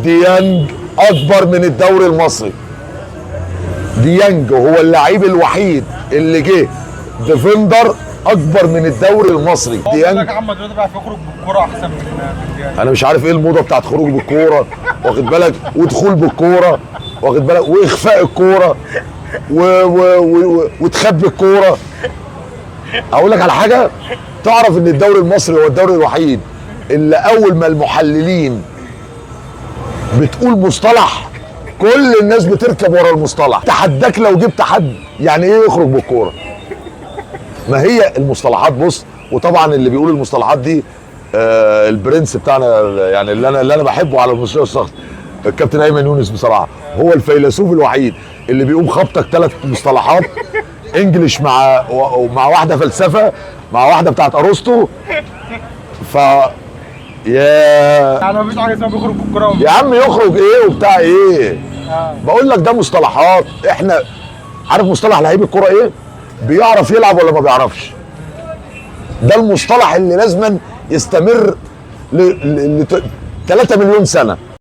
ديانج اكبر من الدوري المصري. ديانج هو اللعيب الوحيد اللي جه defender اكبر من الدوري المصري. هو بيقول ديانج لك محمد دلوقتي بيعرف يخرج بالكورة احسن من ديانج. انا مش عارف ايه الموضة بتاعت خروج بالكوره، واخد بالك، ودخول بالكوره، واخد بالك، واخفاء الكورة و و و و وتخبي الكوره. اقول لك على حاجه، تعرف ان الدوري المصري هو الدوري الوحيد اللي اول ما المحللين بتقول مصطلح كل الناس بتركب ورا المصطلح. تحداك لو جبت حد يعني ايه يخرج بالكوره. ما هي المصطلحات بص، وطبعا اللي بيقول المصطلحات دي البرنس بتاعنا، يعني اللي انا بحبه على المستوى الشخصي، الكابتن ايمن يونس، بصراحة هو الفيلسوف الوحيد اللي بيقوم خبطك ثلاث مصطلحات English مع مع واحدة فلسفة مع واحدة بتاعت ارسطو. ف يا يعني مفيش حاجة اسمها بيخرج بالكوره. يا عم يخرج ايه وبتاع ايه؟ بقول لك ده مصطلحات. احنا عارف مصطلح لعيب الكورة ايه؟ بيعرف يلعب ولا ما بيعرفش. ده المصطلح اللي لازما يستمر ل 3 مليون سنه.